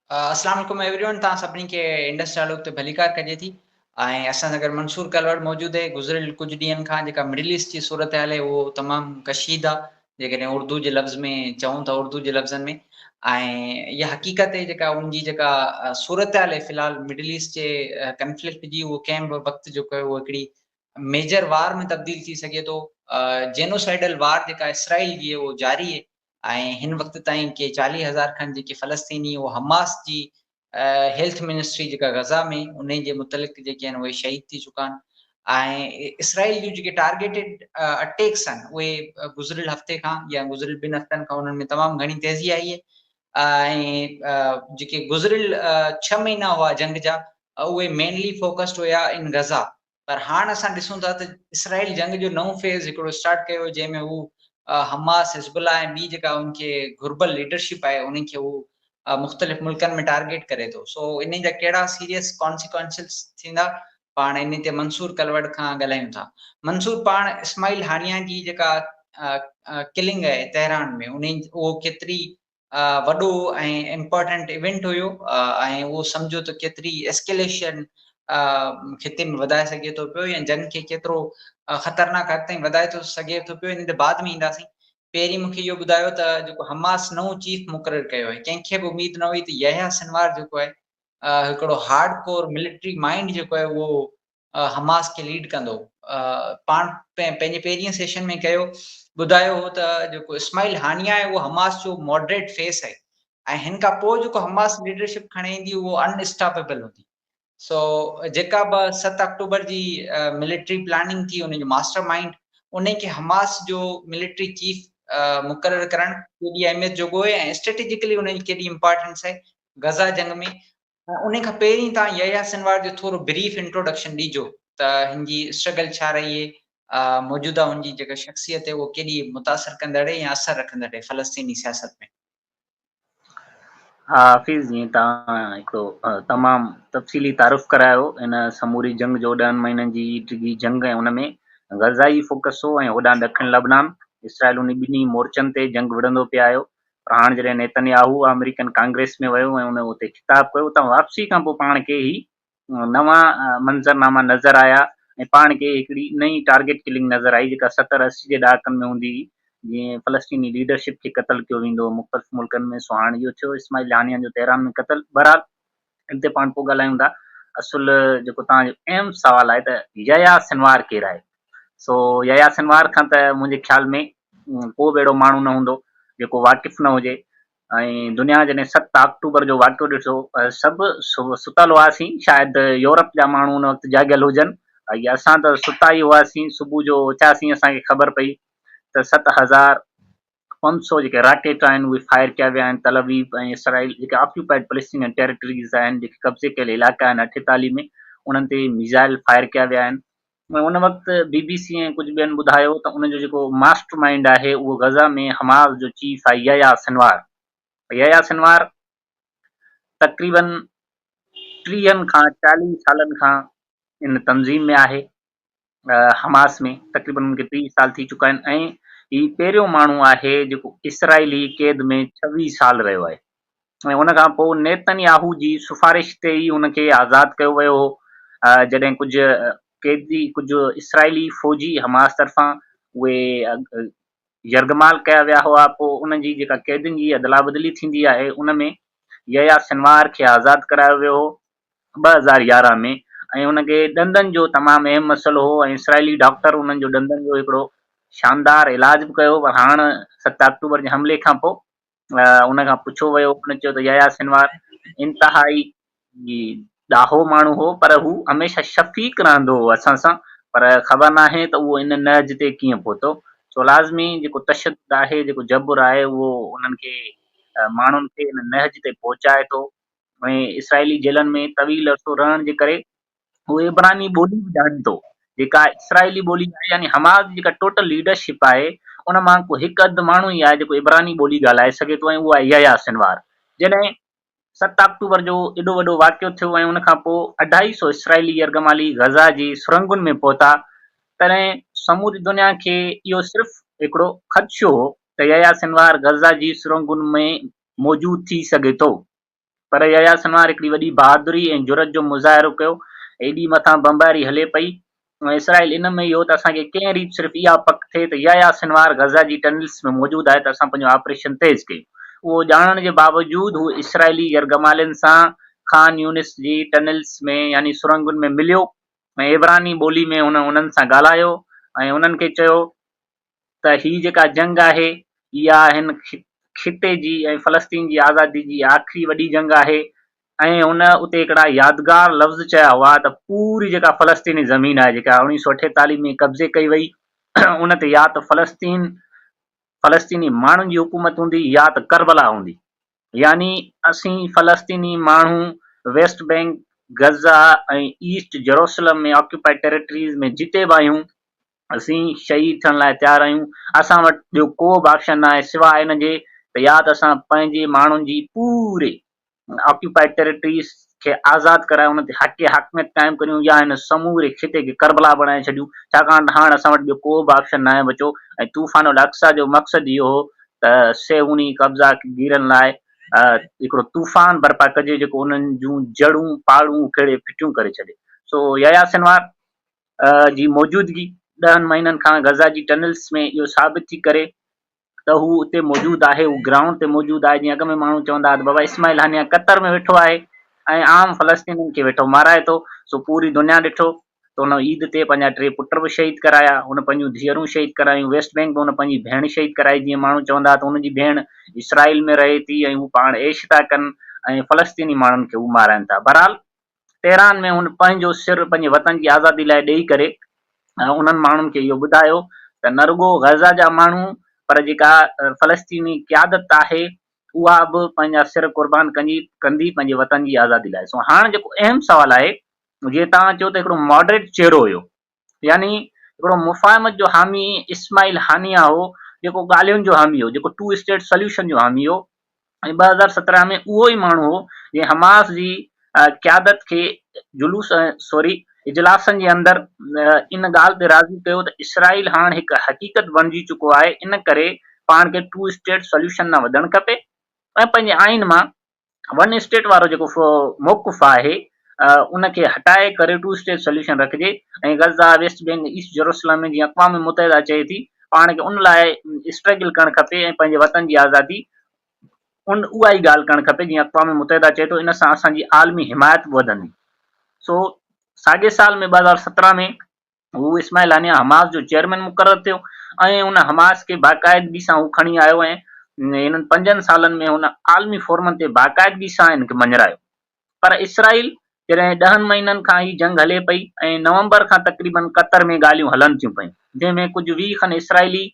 اسلام عليڪم every one, توهان سڀني کي انڊس ڊائلاگ تي ڀليڪار ڪجي ٿي ۽ اسان سان گڏ منصور ڪلوڙ موجود آهي. گذريل ڪجهه ڏينهن کان جيڪا مڊل ايسٽ جي صورتحال آهي اهو تمام ڪشيده آهي، جيڪڏهن اردو جي لفظ ۾ چئون ته اردو جي لفظن ۾، ۽ اها حقيقت آهي جيڪا ان جي جيڪا صورتحال آهي في الحال مڊل ايسٽ جي ڪنفلڪٽ جي، اهو ڪنهن به وقت جيڪو آهي اهو هڪڙي ميجر وار ۾ تبديل ٿي سگهي ٿو. جينوسائيڊل وار جيڪا اسرائيل جي اهو جاري آهي ۽ هن وقت تائين ڪي 40,000 کن جيڪي فلسطيني اهو حماس جي هيلٿ منسٽري جيڪا غزه ۾ انهي جي متعلق جيڪي آهن اهي شهيد ٿي چڪا آهن ۽ اسرائيل جون جيڪي ٽارگيٽيڊ اٽيڪس آهن اهي گذريل هفتي کان يا گذريل ٻن هفتن کان انهن ۾ تمام گهڻي تيزي آئي آهي ۽ جيڪي گذريل 6 مهينا هئا جنگ جا اهي مينلي فوڪسڊ هيا ان غزه، پر هاڻ اسان ڏسون ٿا ته اسرائيل جنگ جو نئون فيز هڪڙو اسٽارٽ ڪيو جنهن ۾ هو حماس، حزب الله ۽ ٻي جيڪا ان کي گهربل ليڊرشپ آهي انهن کي هو مختلف ملڪن ۾ ٽارگيٽ ڪري ٿو. سو انهي جا ڪهڙا سيريس ڪانسيڪوئنسز ٿيندا پاڻ انهي تي منصور ڪلوڙ کان ڳالهايون ٿا. منصور، پاڻ اسماعيل هانيا جي جيڪا ڪلنگ آهي تهران ۾ انهي اهو ڪيتري وڏو ۽ امپارٽنٽ ايونٽ هيو ۽ اهو سمجهو ته ڪيتري ايسڪيليشن خطي ۾ وڌائي سگهي ٿو پيو يا جنگ کي ڪيترو خطرناڪ حد تائين وڌائي ٿو سگهي ٿو پيو، ان تي بعد ۾ اينداسين. پهرين مونکي اهو ٻڌايو ته جيڪو حماس نئون چيف مقرر ڪيو آهي، ڪنهن کي به اميد نه هئي ته يحيٰ سنوار جيڪو آهي هڪڙو هارڊ ڪور ملٽري مائنڊ جيڪو آهي اهو حماس کي ليڊ ڪندو. پاڻ پنهنجي پهرين سيشن ۾ ڪيو ٻڌايو هو ته جيڪو اسماعيل هانيا آهي اهو حماس جو ماڊريٽ فيس آهي ۽ هن کان پوء جيڪو حماس ليڊرشپ کڻي ايندي اهو ان اسٽاپيبل هوندي. سو جيڪا به 7 آڪٽوبر جي ملٽري پلاننگ ٿي ان جو ماسٽر مائنڊ ان کي حماس جو ملٽري چيف مقرر ڪرڻ ڪيڏي اهميت جوڳو آهي ۽ اسٽريٽجيڪلي ان جي ڪيڏي امپارٽنس آهي غزه جنگ ۾. ۽ انهي کان پهرين توهان يحيٰ سنوار جو ٿورو بريف انٽروڊڪشن ڏيجو ته هن جي اسٽرگل ڇا رهي آهي، موجوده هن جي جيڪا شخصيت آهي اهو ڪيڏي متاثر ڪندڙ آهي يا اثر رکندڙ آهي فلسطيني سياست ۾. ها حفيظ، جيئن توهان هڪڙو تمام تفصيلي تعارف ڪرايو ان سموري جنگ جو، 10 مهينن جي ڊگهي جنگ ۽ ان ۾ غزه ئي فوڪس هو ۽ هوڏانهن ڏکڻ لبنان، اسرائيل انهي ٻنهي مورچن تي جنگ وڙهندو پئي آيو. پر هاڻ جڏهن نيتن ياهو آمريڪن ڪانگريس ۾ ويو ۽ ان اتي خطاب ڪيو، اتان واپسي کان پوء پاڻ کي هي نوان منظرناما نظر آيا ۽ پاڻ کي هڪڙي نئين ٽارگيٽ ڪلنگ نظر آئي جيڪا 70 80 جي ڏهاڪن ۾ هوندي هئي، جيئن فلسطيني ليڊرشپ کي قتل ڪيو ويندو هو مختلف ملڪن ۾، سو هاڻ اهو ٿيو اسماعيل هانيا جو تهران ۾ قتل. بهرحال ان تي پاڻ پوء ڳالهايون ٿا. اصل جيڪو توهان جو اهم سوال آهي ته يحيٰ سنوار ڪير آهي؟ سو يحيٰ سنوار کان ته منهنجي خيال ۾ ڪو به اهڙو ماڻهو نه هوندو جيڪو واقف نه هجي ۽ دنيا جڏهن 7 آڪٽوبر جو واقعو ڏٺو سڀ ستل هئاسين، شايد يورپ جا ماڻهو ان وقت جاڳيل هجن، باقي اسان ته ستا ئي هئاسين. صبح جو اٿياسين اسان کي خبر پئي ته 7500 جيڪي راڪيٽ آهن اهي فائر ڪيا ويا آهن تل ابيب ۽ اسرائيل جيڪي آڪيوپائيڊ فلسطينين ٽيريٽريز آهن، جيڪي قبضي ڪيل علائقا آهن 48 ۾ انهن تي ميزائل فائر ڪيا ويا آهن. ۽ ان وقت بي بي سي ۽ ڪجهه ٻين ٻڌايو ته ان جو جيڪو ماسٽر مائنڊ آهي اهو غزه ۾ حماس جو چيف آهي يحيٰ سنوار. يحيٰ سنوار تقريبن 30 کان 40 سالن کان ان تنظيم ۾ آهي، حماس ۾ تقريبن ان کي 30 سال ٿي چڪا آهن ۽ هي پهريون ماڻهو آهي جيڪو اسرائيلي قيد ۾ 26 سال رهيو آهي ۽ ان کان پوء نيتن ياهو جي سفارش تي ئي ان کي آزاد ڪيو ويو هو، جڏهن ڪجهه قيدي، ڪجهه اسرائيلي فوجي حماس طرفان اهي يرغمال ڪيا ويا هئا، پوء ان جي جيڪا قيدين جي ادلا بدلي ٿيندي آهي ان ۾ يحيٰ سنوار کي آزاد ڪرايو ويو هو 2011 ۾ ۽ ان کي ڏندن جو تمام اهم مسئلو هو ۽ اسرائيلي ڊاڪٽر انهن جو ڏندن جو هڪڙو شاندار علاج به ڪيو، پر هاڻ 7 آڪٽوبر جي حملي کان پوء ان کان پڇيو ويو، ان چيو ته يحيٰ سنوار انتهائي ڏاهو ماڻهو هو، پر هو هميشه شفيق رهندو هو اسان سان، پر خبر ناهي ته اهو ان نهج تي ڪيئن پهتو. سو لازمي جيڪو تشدد آهي، جيڪو جبر آهي، اهو انهن کي ماڻهن کي ان نهج تي پهچائي ٿو ۽ اسرائيلي جيلن ۾ طويل عرصو رهڻ جي ڪري هو عبراني ٻولي به ڄاڻي ٿو، جيڪا اسرائيلي ٻولي آهي، يعني حماس جي جيڪا ٽوٽل ليڊرشپ آهي ان مان ڪو هڪ اڌ ماڻهو ئي آهي جيڪو عبراني ٻولي ڳالهائي سگهي ٿو ۽ اهو آهي يحيٰ سنوار. جڏهن 7 آڪٽوبر جو ايڏو وڏو واقعو ٿيو ۽ ان کان پوء اڍائي سو اسرائيلي يرغمالي غزه جي سرنگن ۾ پهتا، تڏهن سموري دنيا کي اهو صرف هڪڙو خدشو هو ته يحيٰ سنوار غزه جي سرنگن ۾ موجود ٿي سگهي ٿو. پر يحيٰ سنوار هڪڙي وڏي بهادري ۽ جرئت جو مظاهرو ڪيو. ايڏي مٿان بمباري هلي پئي ۽ اسرائيل ان ۾ ئي هو ته اسان کي ڪنهن ريت صرف اها پڪ ٿئي ته يحيٰ سنوار غزه جي ٽنلز ۾ موجود آهي ته اسان پنهنجو آپريشن تيز ڪيون. اهو ڄاڻڻ جي باوجود هو اسرائيلي يرغمالين سان خان يونس جي ٽنلز ۾ يعني سرنگن ۾ مليو ۽ عبراني ٻولي ۾ هن انهن سان ڳالهايو ۽ انهن کي چيو ته هي جيڪا جنگ آهي اها هن خطي جي ۽ فلسطين جي آزادي جي آخري وڏي جنگ آهي ۽ هن اتي هڪڙا يادگار لفظ چيا هئا ته پوري جيڪا فلسطيني زمين آهي جيڪا اوڻيهه سو اٺيتاليهه ۾ قبضي ڪئي وئي ان تي يا ته فلسطين فلسطيني ماڻهن جي حڪومت هوندي يا ته ڪربلا هوندي يعني اسين فلسطيني ماڻهو West Bank, Gaza ۽ East Jerusalem ۾ occupied territories ۾ جتي به آهيون اسين شهيد ٿيڻ لاء تيار آهيون، اسان وٽ ٻيو ڪو به آپشن ناهي سواء ان جي ته يا ته اسان پنهنجي ماڻهن جي پوري آڪيوپائيڊ ٽيريٽريز کي آزاد ڪرائي ان تي حق حاڪميت قائم ڪريون يا هن سموري خطي کي ڪربلا بڻائي ڇڏيون ڇاڪاڻ ته هاڻ اسان وٽ ٻيو ڪو به آپشن ناهي بچو ۽ طوفان الاقصيٰ جو مقصد اهو هو ته صيهوني قبضا گيرن لاء هڪڙو طوفان برپا ڪجي جيڪو انهن جون جڙون پاڙون اکيڙي ڦٽيون ڪري ڇڏي سو يحيٰ سنوار جي موجودگي ڏهن مهينن کان غزه جي ٽنلز ۾ اهو ثابت ٿي ڪري ته هو اتي موجود آهي هو گرائونڊ تي موجود آهي جيئن اڳ ۾ ماڻهو چوندا هئا ته بابا اسماعيل هانيا قطر ۾ ويٺو آهي ۽ عام فلسطينين کي ويٺو مارائي ٿو سو پوري دنيا ڏٺو ته هن عيد تي پنهنجا ٽي پٽ به شهيد ڪرايا هن پنهنجون ڌيئرون شهيد ڪرايون ويسٽ بينڪ ۾ هن پنهنجي ڀيڻ شهيد ڪرائي جيئن ماڻهو چوندا هئا ته هن جي ڀيڻ اسرائيل ۾ رهي ٿي ۽ هو پاڻ عيش ٿا ڪن ۽ فلسطيني ماڻهن کي هو مارائن ٿا بهرحال تهران ۾ هن پنهنجو سر پنهنجي وطن جي آزادي لاء ڏيئي ڪري انهن ماڻهن کي اهو ٻڌايو ته نه رڳو غزه جا ماڻهو پر جيڪا فلسطيني قيادت آهي اها به پنهنجا سر قربان ڪندي ڪندي پنهنجي وطن جي آزادي لاء. سو هاڻ جيڪو اهم سوال آهي جيئن توهان چيو ته هڪڙو ماڊريٽ چهرو هيو يعني هڪڙو مفاهمت جو حامي اسماعيل هانيه هو جيڪو ڳالهين جو حامي هو جيڪو ٽو اسٽيٽ سوليوشن جو حامي هو ۽ 2017 ۾ اهو ئي ماڻهو هو جنهن حماس جي قيادت کي جلوس سوري اجلاسن جي اندر ان ڳالهه تي راضي ڪيو ته اسرائيل هاڻ هڪ حقيقت بڻجي چڪو آهي ان ڪري پاڻ کي ٽو اسٽيٽ سوليوشن ڏانهن وڌڻ کپي ۽ پنهنجي آئين مان ون اسٽيٽ وارو جيڪو موقف آهي ان کي هٽائي ڪري ٽو اسٽيٽ سوليوشن رکجي ۽ Gaza, West Bank, East Jerusalem ۾ جيئن اقوام متحده چئي ٿي پاڻ کي ان لاء اسٽرگل ڪرڻ کپي ۽ پنهنجي وطن جي آزادي ان اها ئي ڳالهه ڪرڻ کپي جيئن اقوام متحده چئي ٿو ان سان اسان جي عالمي حمايت به وڌندي. سو ساڳئي سال ۾ 2017 ۾ هو اسماعيل هانيه حماس جو چيئرمين مقرر ٿيو ۽ ان حماس کي باقاعدگي سان هو کڻي آيو ۽ انهن پنجن سالن ۾ هن عالمي فورمن تي باقاعدگي سان هن کي مڃرايو پر اسرائيل جڏهن ڏهن مهينن کان هي جنگ هلي پئي ۽ نومبر کان تقريبن قطر ۾ ڳالهيون هلن ٿيون پيون جنهن ۾ ڪجهه 20 کن اسرائيلي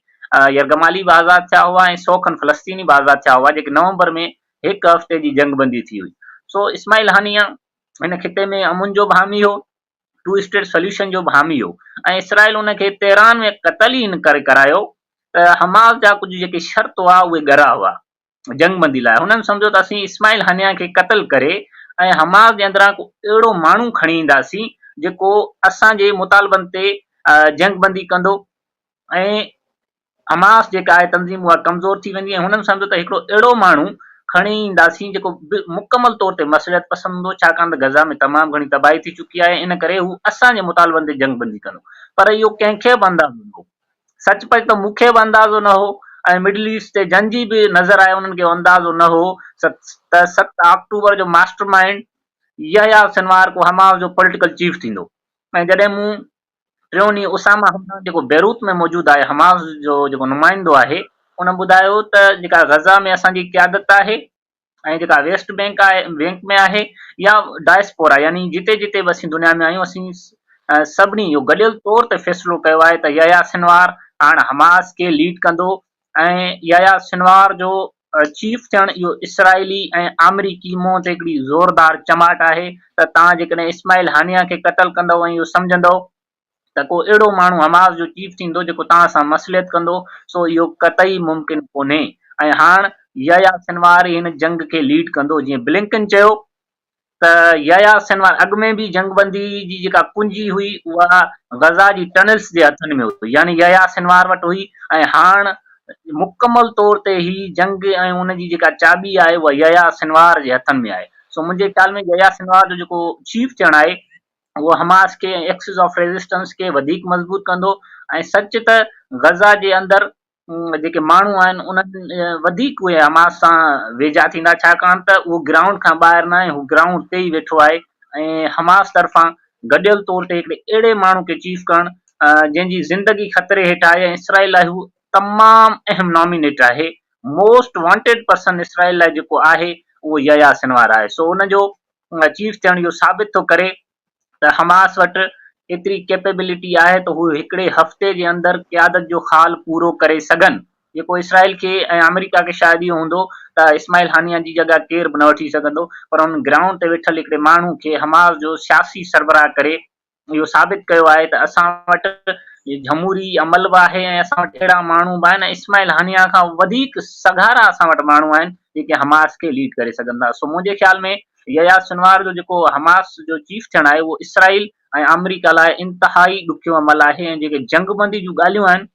يرغمالي به آزاد ٿيا هئا ۽ 100 کن فلسطيني به آزاد ٿيا هئا جيڪي نومبر ۾ هڪ هفتي جي جنگ بندي ٿي هئي سو اسماعيل هانيه هن خطي ۾ امن جو به حامي هو ٽو اسٽيٽ سوليوشن جو به حامي هو ۽ اسرائيل ان کي تهران ۾ قتل ئي ان ڪري ڪرايو ته حماس جا ڪجهه جيڪي شرط هئا اهي ڳرا هئا جنگ بندي لاء هنن سمجهيو ته اسين اسماعيل هنيا کي قتل ڪري ۽ حماس جي اندران ڪو اهڙو ماڻهو کڻي اينداسين جيڪو اسان جي مطالبن تي جنگ بندي ڪندو ۽ حماس جيڪا آهي تنظيم اها ڪمزور ٿي ويندي ۽ هنن سمجهيو ته هڪڙو اهڙو ماڻهو کڻي اينداسين جيڪو مڪمل طور تي مصلحت پسند هوندو ڇاڪاڻ ته غزه ۾ تمام گهڻي تباهي ٿي چڪي آهي ان ڪري هو اسان جي مطالبن تي جنگ بندي ڪندو پر اهو ڪنهن کي به اندازو نه هو سچ پچ ته مون کي به اندازو نه هو ۽ مڊل ايسٽ تي جن جي به نظر آهي انهن کي اندازو نه هو ته 7 آڪٽوبر جو ماسٽر مائنڊ يحيٰ سنوار ڪو حماس جو پوليٽيڪل چيف ٿيندو ۽ جڏهن مون ٽيون ڏينهن اسامه حمدان جيڪو بيروت ۾ موجود آهي حماس جو جيڪو نمائندو آهي ان ٻڌايو ته جيڪا غزه ۾ اسان جي قيادت آهي ۽ جيڪا ويسٽ بينڪ آهي بينڪ ۾ آهي يا ڊائسپورا يعني جتي جتي به اسين دنيا ۾ آهيون اسين سڀني اهو گڏيل طور تي فيصلو ڪيو آهي ته يحيٰ سنوار هاڻ حماس کي ليڊ ڪندو ۽ يحيٰ سنوار جو چيف ٿيڻ اهو اسرائيلي ۽ آمريڪي منهن تي هڪڙي زوردار چماٽ آهي ته توهان جيڪڏهن اسماعيل هانيه کي قتل ڪندؤ ۽ اهو سمجهندؤ ته ڪو اهڙو ماڻهو حماس جو چيف ٿيندو جيڪو توهان سان مصلحت ڪندو سو اهو قطعي ممڪن ڪونهي ۽ هاڻ يحيٰ سنوار ئي هن جنگ کي ليڊ ڪندو جيئن بلنڪن چيو ته يحيٰ سنوار اڳ ۾ به جنگ بندي جي جيڪا ڪنجي هئي اها غزه جي ٽنلز جي هٿن ۾ هئي يعني يحيٰ سنوار وٽ هئي ۽ هاڻ مڪمل طور تي هي جنگ ۽ ان جي جيڪا چاٻي آهي اها يحيٰ سنوار جي هٿن ۾ آهي. سو منهنجي خيال ۾ يحيٰ سنوار جو جيڪو چيف ٿيڻ آهي اهو حماس کي ۽ ايڪسز آف ريزسٽنس کي وڌيڪ مضبوط ڪندو ۽ سچ ته غزه جي اندر جيڪي ماڻهو آهن انهن وڌيڪ اهي حماس سان ويجها ٿيندا ڇاڪاڻ ته اهو گرائونڊ کان ٻاهر ناهي هو گرائونڊ تي ئي ويٺو آهي ۽ حماس طرفان گڏيل طور تي هڪڙي اهڙي ماڻهو کي چيف ڪرڻ جنهن جي زندگي خطري هيٺ آهي ۽ اسرائيل لاء هو تمام اهم نامينيٽ آهي موسٽ وانٽيڊ پرسن اسرائيل لاء جيڪو آهي اهو يحيٰ سنوار آهي سو ان جو چيف ٿيڻ اهو ثابت ٿو ڪري ته حماس وٽ ايتري ڪيپيبلٽي آهي ته هو هڪڙي هفتي جي اندر قيادت جو خال پورو ڪري سگهن جيڪو اسرائيل کي ۽ آمريڪا کي شايد اهو هوندو ته اسماعيل هانيه جي جڳهه ڪير به نه وٺي سگهندو پر ان گرائونڊ تي ويٺل هڪڙي ماڻهو کي حماس جو سياسي سربراهه ڪري اهو ثابت ڪيو آهي ته اسان وٽ جمهوري عمل به آهي ۽ اسان وٽ اهڙا ماڻهو به آهن ۽ اسماعيل هانيه کان وڌيڪ سگهارا اسان وٽ ماڻهو آهن جيڪي حماس کي ليڊ ڪري سگهن ٿا. سو منهنجي خيال ۾ يحيٰ سنوار جو جيڪو حماس جو چيف ٿيڻ آهي اهو اسرائيل ۽ آمريڪا لاء انتهائي ڏکيو عمل آهي ۽ جيڪي جنگ بندي جون ڳالهيون آهن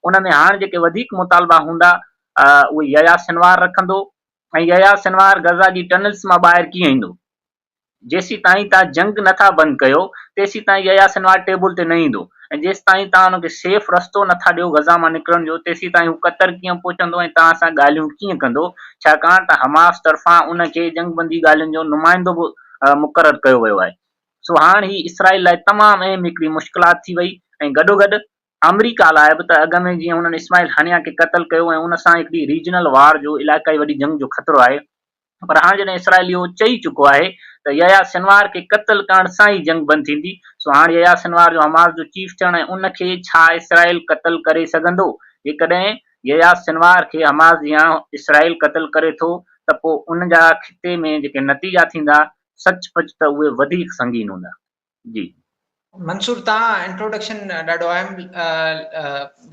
ان ۾ هاڻ جيڪي وڌيڪ مطالبا هوندا اهي يحيٰ سنوار رکندو ۽ يحيٰ سنوار غزه جي ٽنلز مان ٻاهر ڪيئن ايندو؟ جيسيتائين توهان جنگ نه ٿا بند ڪيو، تيسيتائين يحيٰ سنوار ٽيبل تي نه ايندو ۽ جيستائين توهان ان کي سيف رستو نه ٿا ڏيو غزه مان نڪرڻ جو، تيسيتائين هو قطر ڪيئن پهچندو ۽ توهان سان ڳالهيون ڪيئن ڪندو، ڇاڪاڻ ته حماس طرفان ان کي جنگبندي ڳالهين جو نمائندو به مقرر ڪيو ويو آهي. سو هاڻ هي اسرائيل لاء تمام اهم هڪڙي مشڪلات ٿي وئي ۽ گڏوگڏ آمريڪا لاء به ته اڳ ۾ جيئن هنن اسماعيل هانيه کي قتل ڪيو ۽ ان سان هڪڙي ريجنل وار جو علائقائي وڏي جنگ جو خطرو آهي. پر هاڻ جڏهن اسرائيل اهو چئي چڪو آهي ته يحيٰ سنوار کي قتل ڪرڻ سان ئي جنگ بند ٿيندي، سو هاڻ يحيٰ سنوار جو حماس جو چيف ٿيڻ ۽ ان کي ڇا اسرائيل قتل ڪري سگهندو؟ جيڪڏهن يحيٰ سنوار کي حماس جيان اسرائيل قتل ڪري ٿو ته پوء ان جا خطي ۾ جيڪي نتيجا ٿيندا سچ پچ ته اهي وڌيڪ سنگين هوندا. جي. منصور تان انٽروڊڪشن ڏاڍو اهم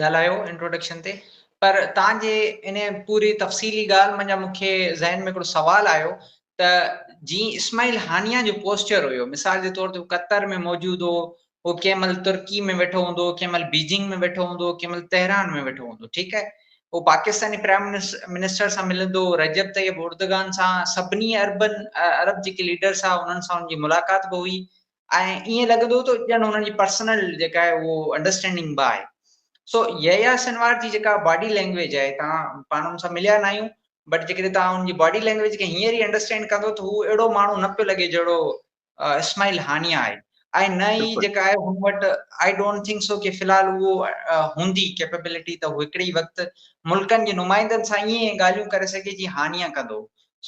ڳالهايو انٽروڊڪشن تي پر تان جي ان پوري تفصيلي ڳالهه منجهان مون کي ذهن ۾ هڪڙو سوال آيو ته جي اسماعيل هانيه جو پوسچر هيو مثال جي طور تي قطر ۾ موجود هو هو ڪنهن مهل ترڪي ۾ ويٺو هوندو هو ڪنهن مهل بيجنگ ۾ ويٺو هوندو هو ڪنهن مهل تهران ۾ ويٺو هوندو ٺيڪ آهي هو پاڪستاني پرائم منسٽر سان ملندو هو، رجب طيب اردگان سان، سڀني عربن عرب جيڪي ليڊرس ها انهن سان ان جي ملاقات به هئي ۽ ائين لڳندو هو ته ڄڻ انهن جي پرسنل جيڪا آهي اهو انڊرسٽينڊنگ به آهي. سو يحيٰ سنوار جي جيڪا باڊي لينگويج آهي توهان پاڻ ان سان مليا نه آهيون بٽ جيڪڏهن توهان ان جي باڊي لينگويج کي هينئر ئي انڊرسٽينڊ ڪندو ته هو اهڙو ماڻهو نه پيو لڳي جهڙو اسماعيل هانيه آهي ۽ نه ئي جيڪا آهي هن وٽ I don't think سو ڪي في الحال اهو هوندي ڪيپيبلٽي ته هو هڪڙي ئي وقت ملڪن جي نمائندن سان ائين ڳالهيون ڪري سگهي جيئن هانيه ڪندو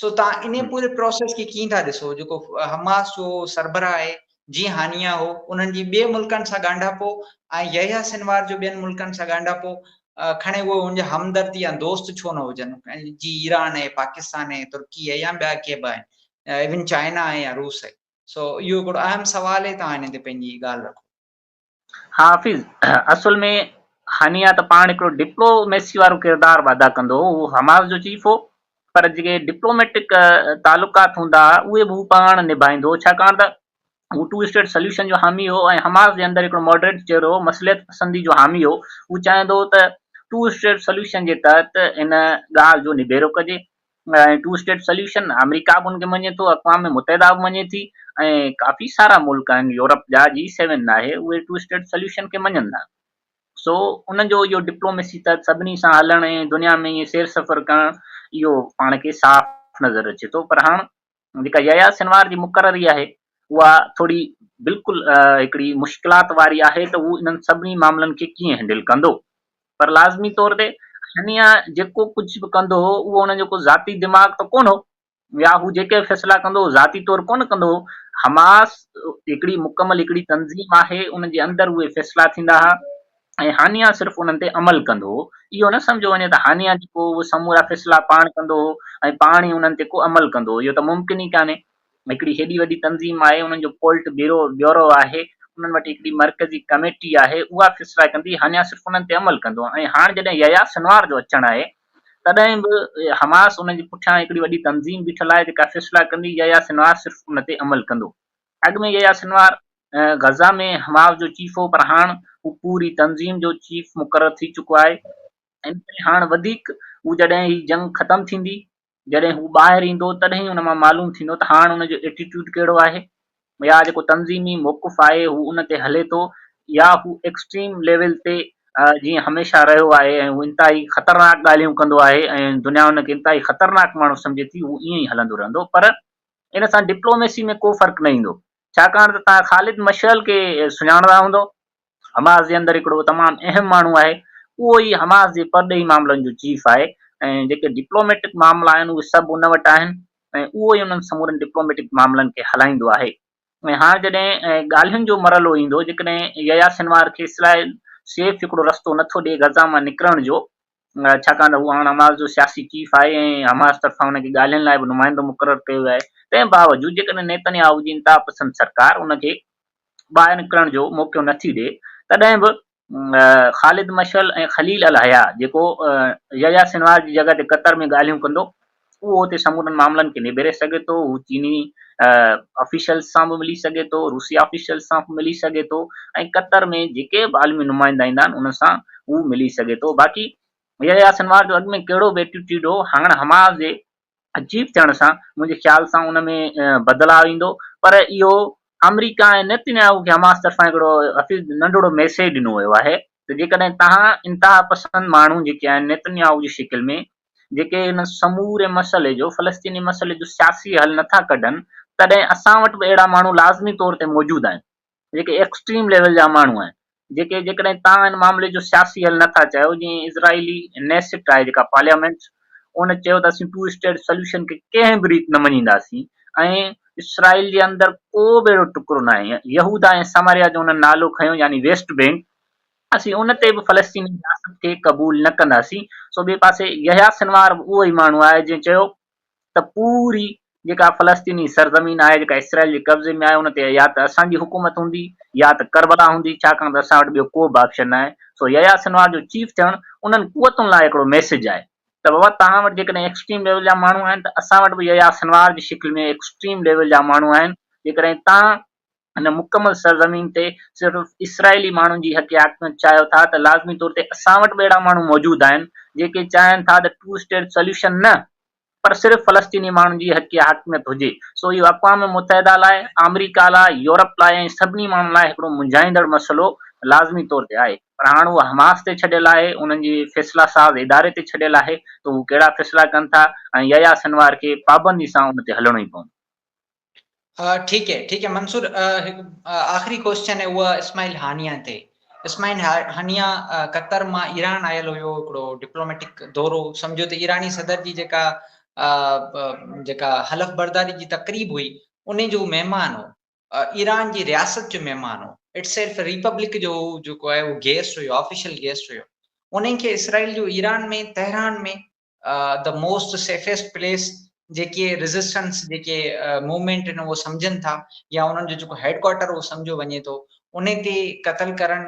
سو تان انهي پوري پروسيس کي ڪيئن ٿا ڏسو جيڪو حماس جو سربراهه آهي جيئن هانيه هو انهن جي ٻئي ملڪن سان ڳانڍاپو ۽ يحيٰ سنوار جو ٻين ملڪن سان ڳانڍاپو کڻي اهي ان جا همدرد يا دوست ڇو نه هجن جي ايران آهي پاڪستان آهي ترڪي آهي يا ٻيا ڪي به آهن ايون چائنا آهي يا روس آهي سو اهو هڪڙو اهم سوال آهي توهان هن تي پنهنجي ڳالهه رکو. ها حفيظ اصل ۾ هانيا ته پاڻ هڪڙو ڊپلوميسي وارو ڪردار به ادا ڪندو هو هو حماس جو چيف هو پر جيڪي ڊپلوميٽڪ تعلقات هوندا هئا اهي به هو پاڻ نڀائيندو هو ڇاڪاڻ ته هو ٽو اسٽيٽ سوليوشن جو حامي هو ۽ حماس جي اندر هڪڙو ماڊريٽ چهرو هو مصلحت پسندي جو حامي هو هو چاهيندو هو ته ٽو اسٽيٽ سوليوشن جي تحت هن ڳالهه جو نبيرو ڪجي ۽ ٽو اسٽيٽ سوليوشن آمريڪا به ان کي مڃي ٿو، اقوام متحده به مڃي ٿي ۽ ڪافي سارا ملڪ آهن يورپ جا جي سيون آهي اهي ٽو اسٽيٽ سوليوشن کي مڃن ٿا سو ان جو اهو ڊپلوميسي تحت سڀني سان هلڻ ۽ دنيا ۾ ائين سير سفر ڪرڻ اهو پاڻ کي صاف نظر اچي ٿو پر هاڻ جيڪا يحيٰ سنوار جي مقرري آهي اها ٿوري بلڪل هڪڙي مشڪلات واري آهي ته هو انهن سڀني معاملن کي ڪيئن هينڊل ڪندو پر لازمي طور تي هنيا جيڪو ڪجهه به ڪندو هو اهو هن جو ڪو ذاتي دماغ ته ڪونه هو يا هو جيڪي به فيصلا ڪندو هو ذاتي طور ڪونه ڪندو هو. حماس هڪڙي مڪمل هڪڙي تنظيم آهي ان جي اندر اهي فيصلا ٿيندا ها ۽ هانيا صرف انهن تي عمل ڪندو هو. اهو نه سمجهيو وڃي ته هانيا جيڪو اهي سمورا فيصلا پاڻ ڪندو هو ۽ پاڻ ئي انهن تي ڪو عمل ڪندو هو اهو ته ممڪن ئي ڪانهي. هڪڙي هيڏي وڏي تنظيم آهي، انهن جو پولٽ بيورو بيورو آهي، انهن وٽ هڪڙي مرڪزي ڪميٽي آهي، اها فيصلا ڪندي، هانيا صرف انهن تي عمل ڪندو ۽ هاڻ جڏهن يحيٰ سنوار جو اچڻ آهي، تڏهن به حماس ان جي پٺيان هڪڙي وڏي تنظيم بيٺل آهي، جيڪا فيصلا ڪندي، يحيٰ سنوار صرف ان تي عمل ڪندو. اڳ ۾ يحيٰ سنوار غزه ۾ حماس جو چيف هو، پر هاڻ هو پوري تنظيم جو چيف مقرر ٿي چڪو آهي، ان ڪري هاڻ وڌيڪ هو جڏهن هي جنگ ختم ٿيندي، جڏهن هو ٻاهر ايندو تڏهن ئي ان مان معلوم ٿيندو ته هاڻ ان جو ايٽيٽيوڊ ڪهڙو آهي يا جيڪو تنظيمي موقف آهي هو ان تي هلي ٿو يا هو ايڪسٽريم ليول تي جيئن هميشه رهيو آهي ۽ هو انتهائي خطرناڪ ڳالهيون ڪندو آهي ۽ دنيا ان کي انتهائي خطرناڪ ماڻهو سمجهي ٿي هو ائين ئي هلندو رهندو پر ان سان ڊپلوميسي ۾ ڪو فرق نه ايندو ڇاڪاڻ ته توهان خالد مشعل کي سڃاڻندا هوندو حماس جي اندر هڪڙو تمام اهم ماڻهو آهي اهو ئي حماس جي پرڏيهي معاملن جو چيف آهي ۽ جيڪي ڊپلوميٽڪ معاملا آهن اهي سڀ ان وٽ آهن ۽ اهو ئي انهن سمورن ڊپلوميٽڪ معاملن کي هلائيندو آهي ۽ هاڻ جڏهن ڳالهين جو مرحلو ايندو جيڪڏهن يحيٰ سنوار کي اسرائيل سيف هڪڙو رستو نٿو ڏئي غزه مان نڪرڻ جو ڇاڪاڻ ته هو هاڻ حماس جو سياسي چيف آهي ۽ حماس طرفان ان کي ڳالهين لاء به نمائندو مقرر ڪيو ويو آهي تنهن باوجود جيڪڏهن نيتن ياهو جي انتهاپسند سرڪار ان کي ٻاهر نڪرڻ جو موقعو نٿي ڏئي تڏهن به خالد مشعل ۽ خليل الحيا جيڪو يحيٰ سنوار جي جڳهه تي قطر ۾ ڳالهيون ڪندو اهو اتي سمورن معاملن کي نبيري سگهي ٿو، هو چيني آفيشلز سان به ملي سگهي ٿو، روسي آفيشلز سان به ملي سگهي ٿو ۽ قطر ۾ جيڪي به عالمي نمائندا ايندا آهن انهن سان هو ملي سگهي ٿو. باقي يحيٰ سنوار جو اڳ ۾ ڪهڙو به ايٽيٽيوڊ هو، هاڻ حماس جي چيف ٿيڻ سان منهنجي خيال سان ان ۾ بدلاء ايندو پر اهو آمريڪا ۽ نتنياهو کي حماس طرفان هڪڙو حفيظ ننڍڙو ميسيج ڏنو ويو آهي ته جيڪڏهن توهان انتها پسند ماڻهو جيڪي آهن نتنياهو جي شڪل ۾ جيڪي هن سموري مسئلي جو فلسطيني مسئلي جو سياسي حل نٿا ڪڍن تڏهن اسان وٽ به اهڙا ماڻهو لازمي طور تي موجود آهن جيڪي ايڪسٽريم ليول جا ماڻهو آهن جيڪي جيڪڏهن توهان ان معاملي جو سياسي حل نٿا چاهيو جيئن اسرائيلي نيسٽ آهي جيڪا پارليامينٽ ان چيو ته اسين ٽو اسٽيٽ سوليوشن کي ڪنهن به ريت نه مڃينداسين ۽ اسرائيل جي اندر ڪو به اهڙو ٽڪرو ناهي يهودا ۽ سماريا جو انهن نالو کنيو يعني ويسٽ بينڪ اسين ان تي به فلسطيني رياست کي قبول نه ڪنداسين سو ٻئي پاسي يحيٰ سنوار به اهو ئي ماڻهو آهي جنهن چيو ته پوري جيڪا فلسطيني سرزمين آهي جيڪا اسرائيل جي قبضي ۾ آهي ان تي يا ته اسان جي حڪومت هوندي يا ته ڪربلا هوندي ڇاڪاڻ ته اسان وٽ ٻيو ڪو به آپشن ناهي سو يحيٰ سنوار جو چيف ٿيڻ انهن قوتن لاء هڪڙو ميسيج آهي ته بابا توهان وٽ جيڪڏهن ايڪسٽريم ليول جا ماڻهو آهن ته اسان وٽ به يحيٰ سنوار جي شڪل ۾ ايڪسٽريم ليول جا ماڻهو آهن جيڪڏهن توهان هن مڪمل سرزمين تي صرف اسرائيلي ماڻهن جي حق حاڪميت چاهيو ٿا ته لازمي طور تي اسان وٽ به اهڙا ماڻهو موجود آهن جيڪي چاهين ٿا ته ٽو اسٽيٽ سوليوشن نه پر صرف فلسطيني ماڻهن جي حق حاڪميت هجي. سو اهو اقوام متحده لاء، آمريڪا لاء، يورپ لاء ۽ سڀني ماڻهن لاء هڪڙو منجهائيندڙ مسئلو لازمي طور تي آهي. پر هاڻ اهو حماس تي ڇڏيل آهي، انهن جي فيصلا ساز اداري تي ڇڏيل آهي ته هو ڪهڙا فيصلا ڪن ٿا ۽ يحيٰ سنوار کي پابندي سان ان تي هلڻو ئي پوندو. ٺيڪ هي ٺيڪ هي منصور هڪ آخري ڪوسچن هي اها اسماعيل هانيا تي اسماعيل هانيا قطر مان ايران آيل هيو هڪڙو ڊپلوميٽڪ دورو سمجهو ته ايراني صدر جي جيڪا جيڪا حلف برداري جي تقريب هئي ان جو مهمان هو ايران جي رياست جو مهمان هو it self republic جو جيڪو آهي اهو گيسٽ هيو آفيشل گيسٽ هيو ان کي اسرائيل جو Iran ۾ Tehran ۾ the most safest place جيڪي ريزسٽنس جيڪي موومينٽ آهن اهو سمجهن ٿا يا انهن جو جيڪو هيڊ ڪوارٽر اهو سمجهيو وڃي ٿو ان تي قتل ڪرڻ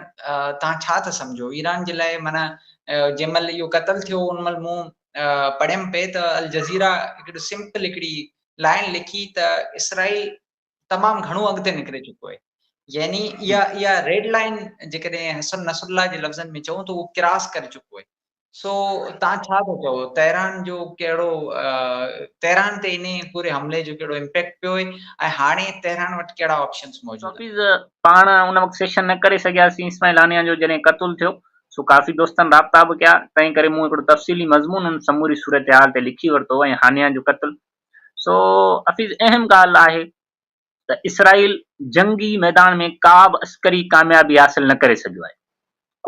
تان ڇا ٿا سمجهو ايران جي لاء معنی جنهن مهل اهو قتل ٿيو ان مهل مون پڙهيم پئي ته الجزيره هڪڙي سمپل هڪڙي لائن لکي ته اسرائيل تمام گهڻو اڳتي نڪري چڪو آهي يعني اها اها ريڊ لائن جيڪڏهن حسن نصر الله جي لفظن ۾ چئون ته اهو ڪراس ڪري چڪو آهي سو تان ڇا ٿا چئو تهران جو ڪهڙو تهران تي انهي پوري حملي جو ڪهڙو امپيڪٽ پيو آهي ۽ هاڻي تهران وٽ ڪهڙا آپشنز موجود آهن؟ حفيظ پاڻ ان وقت سيشن نه ڪري سگهياسين اسماعيل هانيا جو جڏهن قتل ٿيو سو ڪافي دوستن رابطا به ڪيا تنهن ڪري مون هڪڙو تفصيلي مضمون ان سموري صورتحال تي لکي ورتو ۽ هانيا جو قتل سو حفيظ اهم ڳالهه آهي ته اسرائيل جنگي ميدان ۾ ڪا به عسڪري ڪاميابي حاصل نه ڪري سگهيو آهي.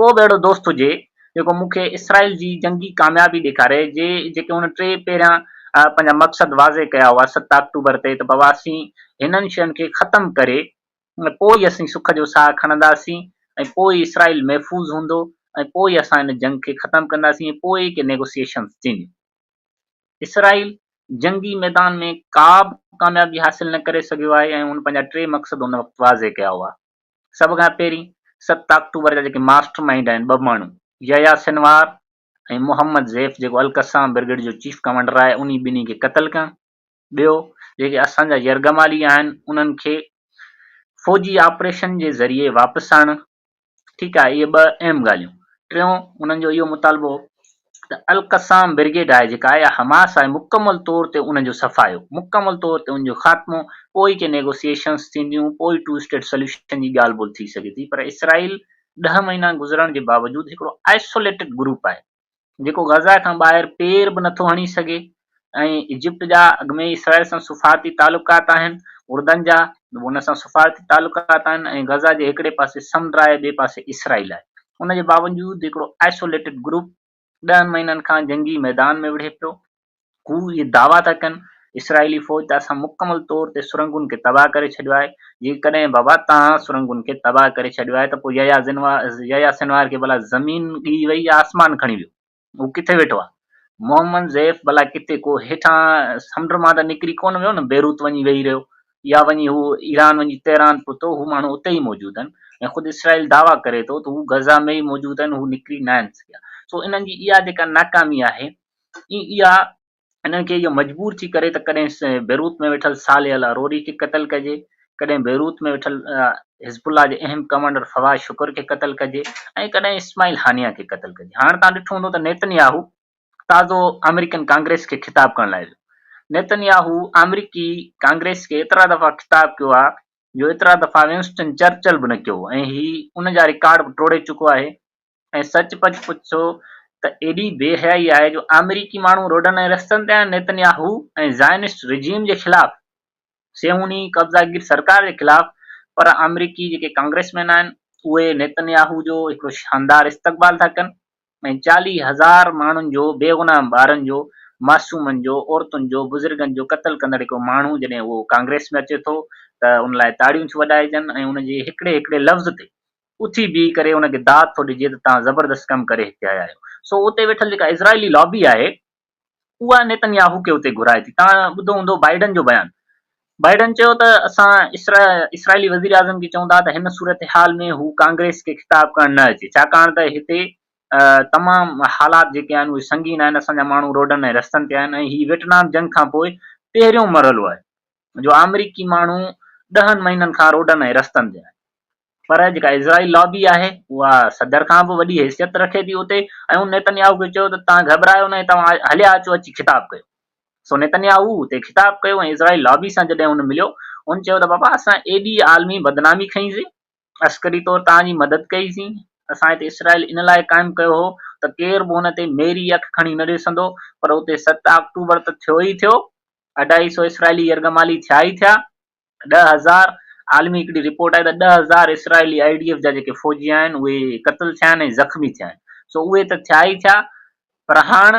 ڪو به اهڙو دوست هجي جيڪو مون کي اسرائيل جي جنگي ڪاميابي ڏيکاري جي جيڪي هن ٽي پهريان پنهنجا مقصد واضح ڪيا هئا ست آڪٽوبر تي ته بابا اسين هنن شين کي ختم ڪري پوء ئي اسين سک جو ساهه کڻنداسين ۽ پوء ئي اسرائيل محفوظ هوندو ۽ پوء ئي اسان هن جنگ کي ختم ڪنداسين ۽ پوء ئي ڪي نيگوسيئيشنز ٿينديون. اسرائيل جنگي ميدان ۾ ڪا به ڪاميابي حاصل نه ڪري سگهيو آهي ۽ هن پنهنجا ٽي مقصد ان وقت واضح ڪيا هئا. سڀ کان پهرين ست آڪٽوبر جا جيڪي ماسٽر مائينڊ آهن ٻه ماڻهو يحيٰ سنوار ۽ محمد ضيف جيڪو القسام برگيڊ جو چيف ڪمانڊر آهي انهي ٻنهي کي قتل ڪرڻ، ٻيو جيڪي اسان جا يرغمالي آهن انهن کي فوجي آپريشن جي ذريعي واپس آڻڻ، ٺيڪ آهي اهي ٻه اهم ڳالهيون. ٽيون انهن جو اهو مطالبو هو ته القسام برگيڊ آهي جيڪا يا حماس آهي مڪمل طور تي ان جو صفايو، مڪمل طور تي ان جو خاتمو، پوء ئي ڪي نيگوسيئيشنز ٿينديون، پوء ئي ٽو اسٽيٽ سليوشن جي ڳالهه ٻولهه ٿي سگهي ٿي پر اسرائيل ڏهه مهينا گذرڻ جي باوجود هڪڙو آئسوليٽڊ گروپ آهي جيڪو غزه کان ٻاهر پير به نٿو هڻي سگهي ۽ ايجپٽ جا اڳ ۾ ئي اسرائيل سان سفارتي تعلقات آهن، اردن جا به ان سان سفارتي تعلقات آهن ۽ غزه جي هڪڙي پاسي سمنڊ آهي ٻئي پاسي اسرائيل آهي. ان جي باوجود هڪڙو آئسوليٽڊ گروپ ڏهن مهينن کان جنگي ميدان ۾ وڙهي پيو. هو اهي دعويٰ ٿا ڪن اسرائيلي فوج ته اسان مڪمل طور تي سرنگن کي تباهه ڪري ڇڏيو آهي. جيڪڏهن بابا توهان سرنگن کي تباهه ڪري ڇڏيو آهي ته پوء يحيٰ سنوار کي ڀلا زمين ڳهي وئي يا آسمان کڻي ويو؟ هو ڪٿي ويٺو آ؟ محمد ضيف ڀلا ڪٿي ڪو هيٺان سمنڊ مان ته نڪري ڪونه ويو نه بيروت وڃي ويهي رهيو يا وڃي هو ايران وڃي تهران پهتو هو ماڻهو اتي ئي موجود آهن ۽ خود اسرائيل دعويٰ ڪري ٿو ته هو غزه ۾ ئي موجود آهن هو نڪري ناهن سگهيا سو انهن جي اها جيڪا ناڪامي آهي اها انهن کي اهو مجبور ٿي ڪري ته ڪڏهن بيروت ۾ ويٺل صالح العروري کي قتل ڪجي، ڪڏهن بيروت ۾ ويٺل حزب الله جي اهم ڪمانڊر فواز شڪر کي قتل ڪجي ۽ ڪڏهن اسماعيل هانيه کي قتل ڪجي. هاڻ توهان ڏٺو هوندو ته نيتن ياهو تازو آمريڪن ڪانگريس کي خطاب ڪرڻ لاء ويو. نيتن ياهو آمريڪي ڪانگريس کي ايترا دفعا خطاب ڪيو آهي جو ايترا دفعا ونسٽن چرچل به نه ڪيو هو ۽ هي ان جا رڪارڊ به ٽوڙي چڪو آهي. ۽ سچ پچ پڇو ته ايڏي بي حيائي آهي جو آمريڪي ماڻهو روڊن ۽ رستن تي آهن نيتنياهو ۽ زائنسٽ رجيم جي خلاف، صيهوني قبضاگير سرڪار جي خلاف پر آمريڪي جيڪي ڪانگريسمين آهن اهي نيتنياهو جو هڪڙو شاندار استقبال ٿا ڪن ۽ 40,000 ماڻهن جو بيگناهه ٻارن جو معصومن جو عورتن جو بزرگن جو قتل ڪندڙ هڪڙو ماڻهو جڏهن اهو ڪانگريس ۾ اچي ٿو ته ان لاء تاڙيون ٿيون وڄائجن ۽ ان جي هڪڙي هڪڙي لفظ تي اٿي بيهي ڪري ان کي داد ٿو ڏجي ته توهان زبردست ڪم ڪري هتي آيا آهيو. سو اتي ويٺل جيڪا اسرائيلي لابي آهي اها نيتن ياهو کي اتي گهرائي ٿي. توهان ٻڌو هوندو بائيڊن جو بيان. بائيڊن چيو ته اسان اسرائيلي وزيراعظم کي چئون ٿا ته هن صورتحال ۾ هو ڪانگريس کي خطاب ڪرڻ نه اچي ڇاڪاڻ ته هتي تمام حالات جيڪي آهن اهي سنگين آهن اسان جا ماڻهو روڊن ۽ رستن تي آهن ۽ هي ويٽنام جنگ کان پوء پهريون مرحلو آهي جو آمريڪي ماڻهو ڏهن مهينن کان روڊن ۽ رستن تي آهن. پر جيڪا اسرائيل لابي آهي اها صدر کان به وڏي حيثيت رکي ٿي اتي ۽ ان نيتنياهو کي چيو ته توهان گهٻرايو نه توهان هليا اچو اچي خطاب ڪيو سو نيتنياهو اتي خطاب ڪيو ۽ اسرائيل لابي سان جڏهن هن مليو هن چيو ته بابا اسان ايڏي عالمي بدنامي کنئي سين عسڪري طور توهان جي مدد ڪئي سين اسان هتي اسرائيل ان لاء قائم ڪيو هو ته ڪير به هن تي ميري اک کڻي نه ڏسندو پر اتي 7 آڪٽوبر ته ٿيو ئي ٿيو اڍائي سو اسرائيلي يرغمالي ٿيا ئي ٿيا 10,000، عالمي هڪڙي رپورٽ آهي ته 10,000 اسرائيلي I D F جا جيڪي فوجي آهن اهي قتل ٿيا آهن ۽ زخمي ٿيا آهن سو اهي ته ٿيا ئي ٿيا پر هاڻ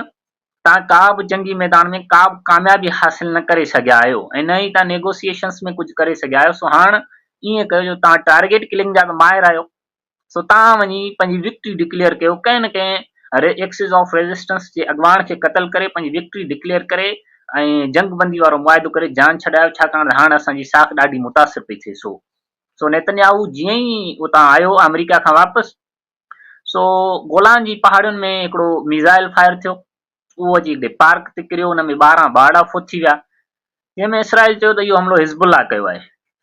توهان ڪا به جنگي ميدان ۾ ڪا به ڪاميابي حاصل نه ڪري سگهيا آهيو ۽ نه ئي توهان نيگوسيئيشنس ۾ ڪجهه ڪري سگهيا آهيو سو هاڻ ائين ڪيو جو توهان ٽارگيٽ ڪلنگ جا ته ماهر آهيو سو توهان وڃي پنهنجي وڪٽري ڊڪليئر ڪيو، ڪنهن نه ڪنهن ايڪسز آف ريزسٽنس جي اڳواڻ کي قتل ڪري پنهنجي وڪٽري ڊڪليئر ڪري ۽ جنگ بندي وارو معاهدو ڪري جان ڇڏايو ڇاڪاڻ ته هاڻ اسان جي ساک ڏاڍي متاثر پئي ٿئي سو سو نيتنياهو جيئن ئي اتان آيو آمريڪا کان واپس سو گولان جي پهاڙين ۾ هڪڙو ميزائل فائر ٿيو اهو اچي هڪڙي پارڪ تي ڪريو، ان ۾ 12 ٻارڙا فوت ٿي ويا، جنهن ۾ اسرائيل چيو ته اهو حملو حزب الله ڪيو آهي.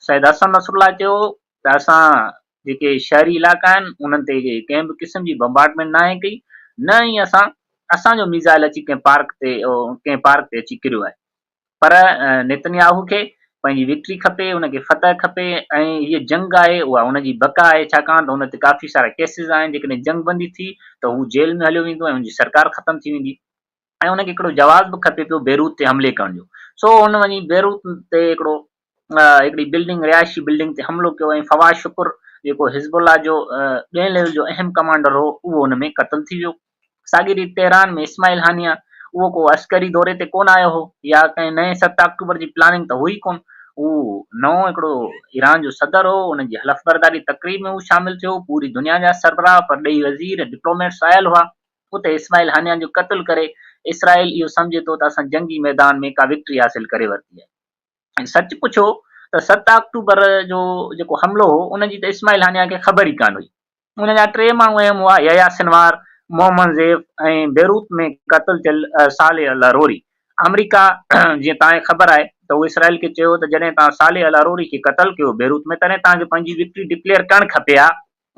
سيد حسن نصرالله چيو ته اسان جيڪي شهري علائقا آهن انهن تي ڪنهن به قسم جي بمبارڊمينٽ ناهي ڪئي، نه ئي اسان اسان جو ميزائل اچي ڪنهن پارڪ تي ڪنهن پارڪ تي اچي ڪريو آهي. پر نيتنياهو کي پنهنجي وڪٽري کپي، ان کي فتح کپي ۽ هيء جنگ آهي اها ان جي بقا آهي ڇاڪاڻ ته هن تي ڪافي سارا ڪيسز آهن جيڪڏهن جنگ بندي ٿي ته هو جيل ۾ هليو ويندو ۽ هن جي سرڪار ختم ٿي ويندي ۽ ان کي هڪڙو جواز به کپي پيو بيروت تي حملي ڪرڻ جو سو هن وڃي بيروت تي هڪڙو هڪڙي بلڊنگ رهائشي بلڊنگ تي حملو ڪيو ۽ فواز شڪر جيڪو حزب الله جو ٻئين ليول جو اهم ڪمانڊر هو اهو ان ۾ قتل ٿي ويو. ساڳي ريت تهران ۾ اسماعيل هانيه اهو ڪو عسڪري دوري تي ڪونه آيو هو يا ڪنهن نئين 7 آڪٽوبر جي پلاننگ ته هئي ڪونه. هو نئون هڪڙو ايران جو صدر هو، ان جي حلف برداري تقريب ۾ هو شامل ٿيو، پوري دنيا جا سربراهه، پرڏيهي وزير ۽ ڊپلوميٽس آيل هئا. اتي اسماعيل هانيه جو قتل ڪري اسرائيل اهو سمجهي ٿو ته اسان جنگي ميدان ۾ ڪا وڪٽري حاصل ڪري ورتي آهي. ۽ سچ پڇو ته 7 آڪٽوبر جو جيڪو حملو هو ان جي ته اسماعيل هانيه کي خبر ئي ڪانه هئي. ان جا ٽي ماڻهو اهم هئا، يحيٰ سنوار، محمد ضيف ۽ بيروت ۾ قتل ٿيل صالح العروري. آمريڪا، جيئن توهان کي خبر آهي ته هو اسرائيل کي چيو ته جڏهن توهان صالح العروري کي قتل ڪيو بيروت ۾ تڏهن توهان کي پنهنجي وڪٽري ڊڪليئر ڪرڻ کپي ها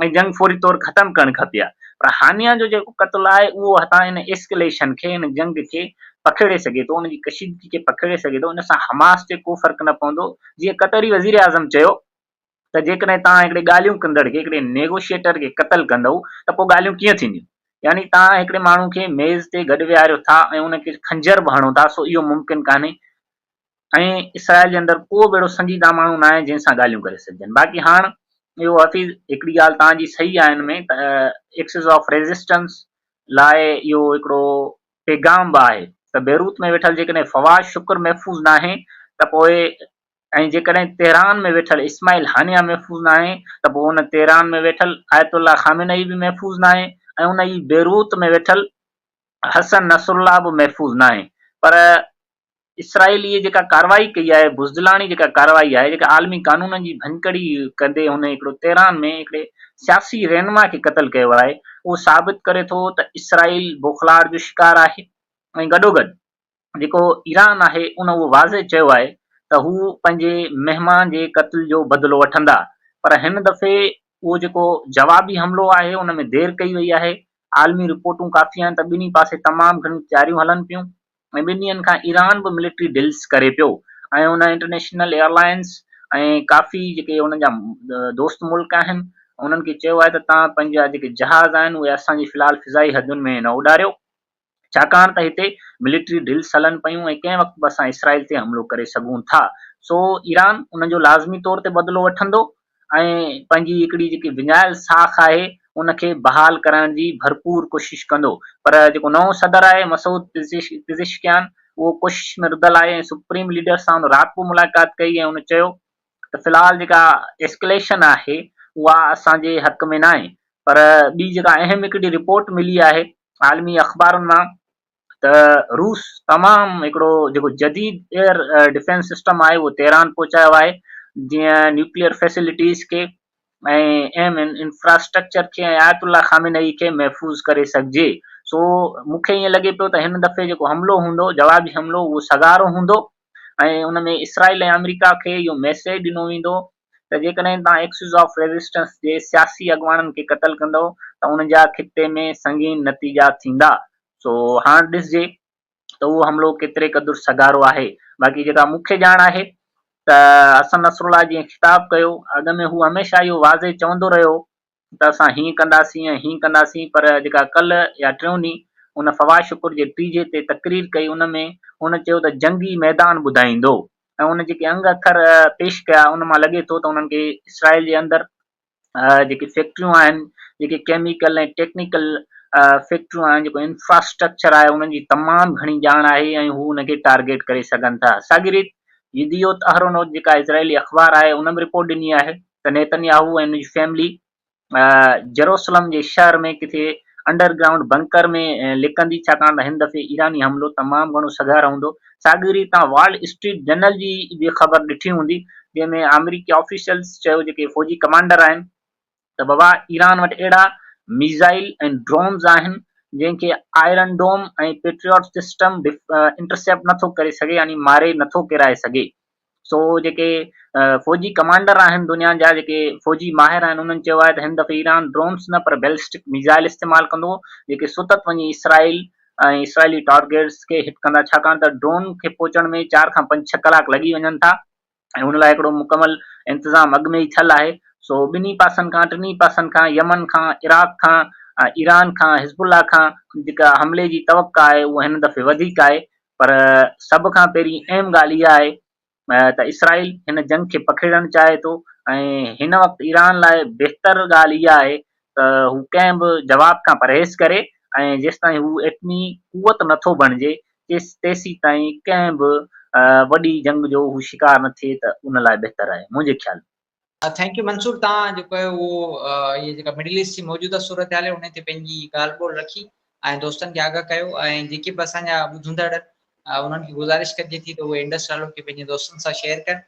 ۽ جنگ فوري طور ختم ڪرڻ کپي ها پر هانيا جو جيڪو قتل آهي اهو هتان ان ايسڪليشن کي، ان جنگ کي پکيڙي سگهي ٿو، ان جي ڪشيدگي کي پکيڙي سگهي ٿو، ان سان حماس تي ڪو فرق نه پوندو. جيئن قطري وزيراعظم چيو ته جيڪڏهن توهان هڪڙي ڳالهيون ڪندڙ کي، هڪڙي نيگوشيٽر کي قتل ڪندؤ ته پوء ڳالهيون ڪيئن ٿينديون؟ يعني توهان هڪڙي ماڻهو کي ميز تي گڏ ويهاريو ٿا ۽ ان کي خنجر به هڻو ٿا، سو اهو ممڪن ڪانهي ۽ اسرائيل جي اندر ڪو به اهڙو سنجيده ماڻهو ناهي جنهن سان ڳالهيون ڪري سگهجن. باقي هاڻ اهو حفيظ هڪڙي ڳالهه توهان جي صحيح آهي ان ۾ ته ايڪسز آف ريزسٽنس لاء اهو هڪڙو پيغام به آهي ته بيروت ۾ ويٺل جيڪڏهن فواز شڪر محفوظ ناهي ته پوء ۽ جيڪڏهن تهران ۾ ويٺل اسماعيل هانيه محفوظ ناهي ته پوء ان تهران ۾ ويٺل آيت الله خامنه اي به محفوظ ناهي ۽ ان ئي بيروت ۾ ويٺل حسن نصرالله به محفوظ ناهي پر اسرائيل اهي جيڪا ڪارروائي ڪئي آهي، بزدلاڻي جيڪا ڪارروائي آهي، جيڪا عالمي قانونن جي ڀڃڪڙي ڪندي هن هڪڙو تهران ۾ هڪڙي سياسي رهنما کي قتل ڪيو آهي، اهو ثابت ڪري ٿو ته اسرائيل بوکلاهٽ جو شڪار آهي ۽ گڏوگڏ جيڪو ايران آهي ان اهو واضح چيو آهي ته هو پنهنجي مهمان جي قتل جو بدلو وٺندا پر هن دفعي اهو جيڪو جوابي حملو آهي ان ۾ دير ڪئي وئي آهي، عالمي رپورٽون ڪافي آهن ته ٻنهي پاسي تمام گهڻيون تياريون هلن پيون. ۽ ٻن ڏينهن کان ايران به ملٽري ڊلز ڪري پيو ۽ ان انٽرنيشنل ايئرلائنز ۽ ڪافي جيڪي انهن جا دوست ملڪ آهن انهن کي چيو آهي ته توهان پنهنجا جيڪي جهاز آهن اهي اسان جي في الحال فضائي حدن ۾ نه اڏاريو ڇاڪاڻ ته هتي ملٽري ڊلز هلن پيون ۽ ڪنهن وقت به اسان اسرائيل تي حملو ڪري سگهون ٿا سو ايران ان جو لازمي طور تي بدلو وٺندو ۽ پنهنجي هڪڙي جيڪي وڃايل ساک آهي ان کي بحال ڪرائڻ جي ڀرپور ڪوشش ڪندو پر جيڪو نئون صدر آهي مسعود پزشڪيان اهو ڪوشش ۾ رڌل آهي ۽ سپريم ليڊر سان هن رات به ملاقات ڪئي ۽ هن چيو ته في الحال جيڪا ايسڪليشن آهي اها اسان جي حق ۾ ناهي پر ٻي جيڪا اهم هڪڙي رپورٽ ملي آهي عالمي اخبارن مان ته روس تمام هڪڙو جيڪو جديد ايئر ڊفينس سسٽم آهي اهو تهران پهچايو آهي جيئن نيوڪليئر فيسلٽيز کي ۽ اهم انفراسٽرڪچر کي ۽ آيت الله خامنه کي محفوظ ڪري سگهجي سو مون کي ائين لڳي پيو ته هن دفعي جيڪو حملو هوندو جوابي حملو اهو سگهارو هوندو ۽ ان ۾ اسرائيل ۽ آمريڪا کي اهو ميسيج ڏنو ويندو ته جيڪڏهن توهان ايڪسز آف ريزسٽنس جي سياسي اڳواڻن کي قتل ڪندؤ ته ان جا خطي ۾ سنگين نتيجا ٿيندا. سو هاڻ ڏسجي ته اهو حملو ڪيتري قدر سگهارو آهي. باقي جيڪا مون کي ڄاڻ آهي ته حسن نصرالله جيئن خطاب ڪيو، اڳ ۾ هو هميشه اهو واضح چوندو رهيو ته اسان هيئن ڪنداسين ۽ هيئن ڪنداسين پر جيڪا ڪلهه يا ٽيون ڏينهن ان فواد شڪر جي ٽيجهي تي تقرير ڪئي ان ۾ هن چيو ته جنگي ميدان ٻڌائيندو ۽ ان جيڪي انگ اکر پيش ڪيا ان مان لڳي ٿو ته انهن کي اسرائيل جي اندر جيڪي فيڪٽريون آهن جيڪي ڪيميڪل ۽ ٽيڪنيڪل فيڪٽريون آهن جيڪو انفراسٽرڪچر آهي انهن جي تمام گهڻي ڄاڻ آهي ۽ هو ان کي ٽارگيٽ ڪري سگهن ٿا. ساڳي ريت يديوت احرونوت جيڪا اسرائيلي اخبار آهي ان به رپورٽ ڏني آهي ته نيتن ياهو ۽ ان جي فيملي جيروسلم جي شهر ۾ ڪٿي انڊر گرائونڊ بنڪر ۾ لڪندي ڇاڪاڻ ته هن دفعي ايراني حملو تمام گهڻو سگهارو هوندو. ساڳي ريت توهان وال اسٽريٽ جنرل جي به خبر ڏٺي هوندي جنهن ۾ آمريڪي آفيشلز چيو جيڪي فوجي ڪمانڊر آهن ته بابا ايران وٽ اهڙا ميزائل ۽ ڊرونز آهن جنهن کي iron dome ۽ patriot system intercept نٿو ڪري سگهي يعني ماري نٿو ڪيرائي سگهي. سو جيڪي فوجي ڪمانڊر آهن دنيا جا جيڪي فوجي ماهر آهن انهن چيو آهي ته هن دفعي ايران ڊرونز نه پر بيلسٽڪ ميزائل استعمال ڪندو جيڪي ستت وڃي اسرائيل ۽ اسرائيلي ٽارگيٽس کي هٽ ڪندا ڇاڪاڻ ته ڊرون کي پهچڻ ۾ چار کان پنج ڇهه ڪلاڪ لڳي وڃن ٿا ۽ ان لاء هڪڙو مڪمل انتظام اڳ ۾ ئي ٿيل آهي سو ٻنهي پاسن کان ٽنهي پاسن کان يمن کان عراق کان ايران کان حزب الله کان جيڪا حملي جي توقع آهي اها هن دفعي وڌيڪ آهي پر سڀ کان پهرين اهم ڳالهه اها آهي ته اسرائيل هن جنگ کي پکيڙڻ چاهي ٿو ۽ هن وقت ايران لاء بهتر ڳالهه اها آهي ته هو ڪنهن به جواب کان پرهيز ڪري ۽ جيستائين هو ايٽمي قوت نٿو بڻجي تيسيتائين ڪنهن به وڏي جنگ جو هو شڪار نه ٿئي ته ان لاء بهتر آهي منهنجي خيال ۾. Thank you Mansoor توهان جيڪو آهي اهو اهي جيڪا مڊل ايسٽ جي موجوده صورتحال آهي ان تي پنهنجي ڳالهه ٻولهه رکي ۽ دوستن کي آگاهه ڪيو ۽ جيڪي به اسان جا ٻڌندڙ انهن کي گذارش ڪجي ٿي ته اهي انڊس ڊائلاگ کي پنهنجي دوستن سان شيئر ڪن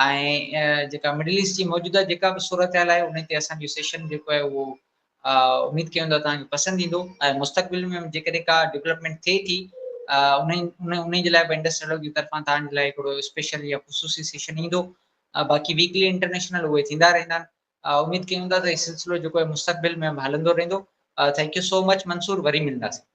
۽ جيڪا مڊل ايسٽ جي موجوده جيڪا به صورتحال آهي ان تي اسان جو سيشن جيڪو آهي اهو اميد ڪيون ٿا توهان کي پسند ايندو ۽ مستقبل ۾ جيڪڏهن ڪا ڊولپمينٽ ٿئي ٿي ان جي لاء به انڊس ڊائلاگ جي طرفان توهان جي لاء هڪڙو اسپيشل يا خصوصي سيشن ايندو باقي ويڪلي انٽرنيشنل اهي ٿيندا رهندا آهن. اميد ڪيون ٿا ته هي سلسلو جيڪو آهي مستقبل ۾ به هلندو رهندو. Thank you so much Mansoor, وري ملنداسين.